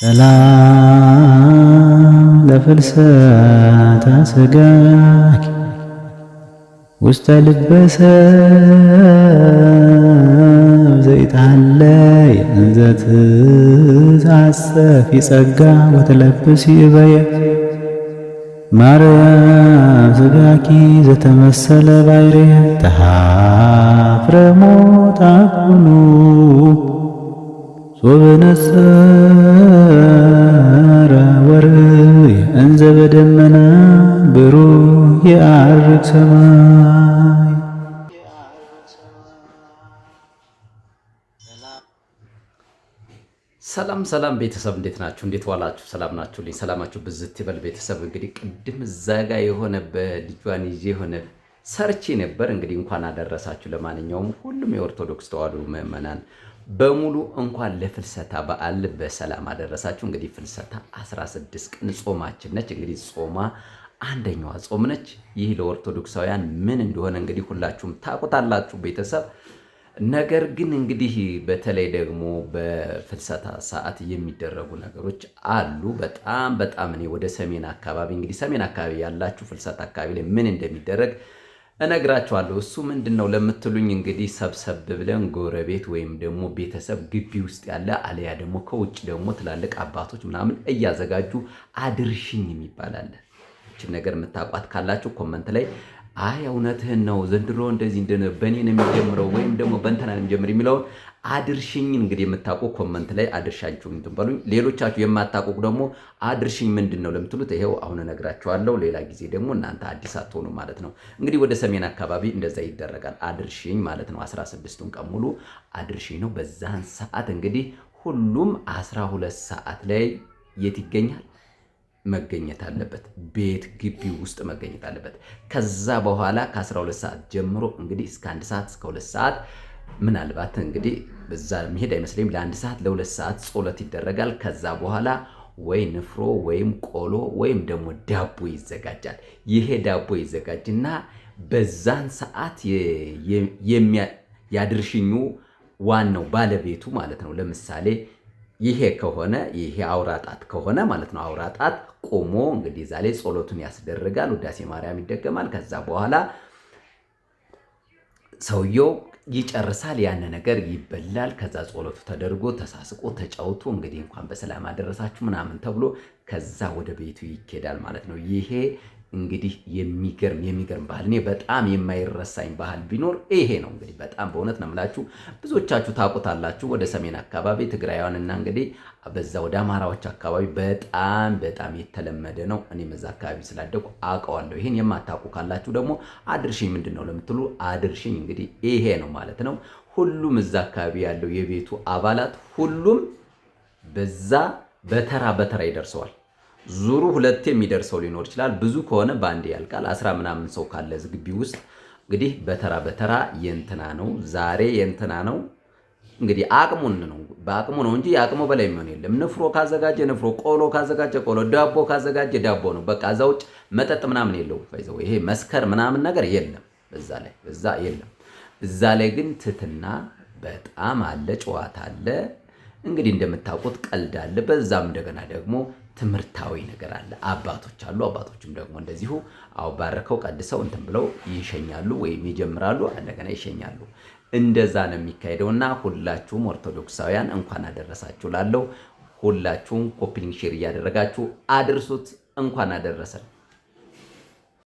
ሰላም ለፍልሰታ ሥጋኪ ውስተ ልበ ሰብእ ዘይትሃለይ እንዘ ትትዓጸፊ ጸጋ ወትለብሲ እበየ ማርያም ሥጋኪ ዘተመሰለ ባሕርየ ተኀፍረ ሞት አቡኑ ሶበ ነጸረ ወርእየ እንዘ በደመና ብሩህ የዐርግ ሰማይ። ሰላም ሰላም ቤተሰብ፣ እንዴት ናችሁ? እንዴት ዋላችሁ? ሰላም ናችሁልኝ? ሰላማችሁ ብዝት ይበል ቤተሰብ። እንግዲህ ቅድም እዛ ጋ የሆነ በልጇን ይዤ የሆነ ሰርቼ ነበር። እንግዲህ እንኳን አደረሳችሁ። ለማንኛውም ሁሉም የኦርቶዶክስ ተዋሕዶ ምዕመናን በሙሉ እንኳን ለፍልሰታ በዓል በሰላም አደረሳችሁ። እንግዲህ ፍልሰታ 16 ቀን ጾማችን ነች። እንግዲህ ጾማ አንደኛዋ ጾም ነች። ይህ ለኦርቶዶክሳውያን ምን እንደሆነ እንግዲህ ሁላችሁም ታውቁታላችሁ ቤተሰብ። ነገር ግን እንግዲህ በተለይ ደግሞ በፍልሰታ ሰዓት የሚደረጉ ነገሮች አሉ። በጣም በጣም እኔ ወደ ሰሜን አካባቢ፣ እንግዲህ ሰሜን አካባቢ ያላችሁ ፍልሰታ አካባቢ ላይ ምን እንደሚደረግ እነግራችኋለሁ። እሱ ምንድን ነው ለምትሉኝ፣ እንግዲህ ሰብሰብ ብለን ጎረቤት ወይም ደግሞ ቤተሰብ ግቢ ውስጥ ያለ አለያ ደግሞ ከውጭ ደግሞ ትላልቅ አባቶች ምናምን እያዘጋጁ አድርሽኝ የሚባል አለ። ይችን ነገር የምታውቋት ካላችሁ comment ላይ አይ እውነትህን ነው፣ ዘንድሮ እንደዚህ በእኔ ነው የሚጀምረው ወይም ደግሞ በእንትና ነው የሚጀምር የሚለውን አድርሽኝ እንግዲህ የምታውቁ comment ላይ አድርሻችሁ እንትን በሉኝ። ሌሎቻችሁ የማታውቁ ደግሞ አድርሽኝ ምንድን ነው ለምትሉት ይሄው አሁን እነግራችኋለሁ። ሌላ ጊዜ ደግሞ እናንተ አዲስ አትሆኑ ማለት ነው። እንግዲህ ወደ ሰሜን አካባቢ እንደዛ ይደረጋል። አድርሽኝ ማለት ነው። 16ቱን ቀን ሙሉ አድርሽኝ ነው። በዛን ሰዓት እንግዲህ ሁሉም 12 ሰዓት ላይ የት ይገኛል? መገኘት አለበት። ቤት ግቢ ውስጥ መገኘት አለበት። ከዛ በኋላ ከ12 ሰዓት ጀምሮ እንግዲህ እስከ 1 ሰዓት፣ እስከ 2 ሰዓት፣ ምናልባት እንግዲህ በዛ መሄድ አይመስለኝም። ለ1 ሰዓት፣ ለ2 ሰዓት ጸሎት ይደረጋል። ከዛ በኋላ ወይ ንፍሮ ወይም ቆሎ ወይም ደግሞ ዳቦ ይዘጋጃል። ይሄ ዳቦ ይዘጋጅና በዛን ሰዓት ያድርሽኙ ዋናው ባለቤቱ ማለት ነው። ለምሳሌ ይሄ ከሆነ፣ ይሄ አውራጣት ከሆነ ማለት ነው። አውራጣት ቆሞ እንግዲህ እዛ ላይ ጸሎቱን ያስደርጋል። ውዳሴ ማርያም ይደገማል። ከዛ በኋላ ሰውየው ይጨርሳል። ያን ነገር ይበላል። ከዛ ጸሎቱ ተደርጎ ተሳስቆ ተጫውቶ እንግዲህ እንኳን በሰላም አደረሳችሁ ምናምን ተብሎ ከዛ ወደ ቤቱ ይኬዳል ማለት ነው። ይሄ እንግዲህ የሚገርም የሚገርም ባህል፣ እኔ በጣም የማይረሳኝ ባህል ቢኖር ይሄ ነው። እንግዲህ በጣም በእውነት ነው የምላችሁ፣ ብዙዎቻችሁ ታውቁታላችሁ። ወደ ሰሜን አካባቢ ትግራያውያንና እንግዲህ በዛ ወደ አማራዎች አካባቢ በጣም በጣም የተለመደ ነው። እኔም እዛ አካባቢ ስላደኩ አውቀዋለሁ። ይሄን የማታውቁ ካላችሁ ደግሞ አድርሽኝ ምንድን ነው ለምትሉ አድርሽኝ እንግዲህ ይሄ ነው ማለት ነው። ሁሉም እዛ አካባቢ ያለው የቤቱ አባላት ሁሉም በዛ በተራ በተራ ይደርሰዋል። ዙሩ ሁለቴ የሚደርሰው ሊኖር ይችላል። ብዙ ከሆነ በአንዴ ያልቃል። 10 ምናምን ሰው ካለ ግቢ ውስጥ እንግዲህ በተራ በተራ የእንትና ነው ዛሬ፣ የእንትና ነው፣ እንግዲህ አቅሙን ነው፣ በአቅሙ ነው እንጂ የአቅሙ በላይ የሚሆን የለም። ንፍሮ ካዘጋጀ ንፍሮ፣ ቆሎ ካዘጋጀ ቆሎ፣ ዳቦ ካዘጋጀ ዳቦ ነው። በቃ እዛ ውጭ መጠጥ ምናምን የለውም። ይዘው ይሄ መስከር ምናምን ነገር የለም። በዛ ላይ በዛ የለም። እዛ ላይ ግን ትትና በጣም አለ፣ ጨዋታ አለ። እንግዲህ እንደምታውቁት ቀልድ አለ። በዛም እንደገና ደግሞ ትምህርታዊ ነገር አለ። አባቶች አሉ። አባቶችም ደግሞ እንደዚሁ አው ባርከው ቀድሰው እንትን ብለው ይሸኛሉ ወይም ይጀምራሉ፣ እንደገና ይሸኛሉ። እንደዛ ነው የሚካሄደውና ሁላችሁም ኦርቶዶክሳውያን እንኳን አደረሳችሁ ላለው ሁላችሁም copy link share እያደረጋችሁ አድርሱት። እንኳን አደረሰን።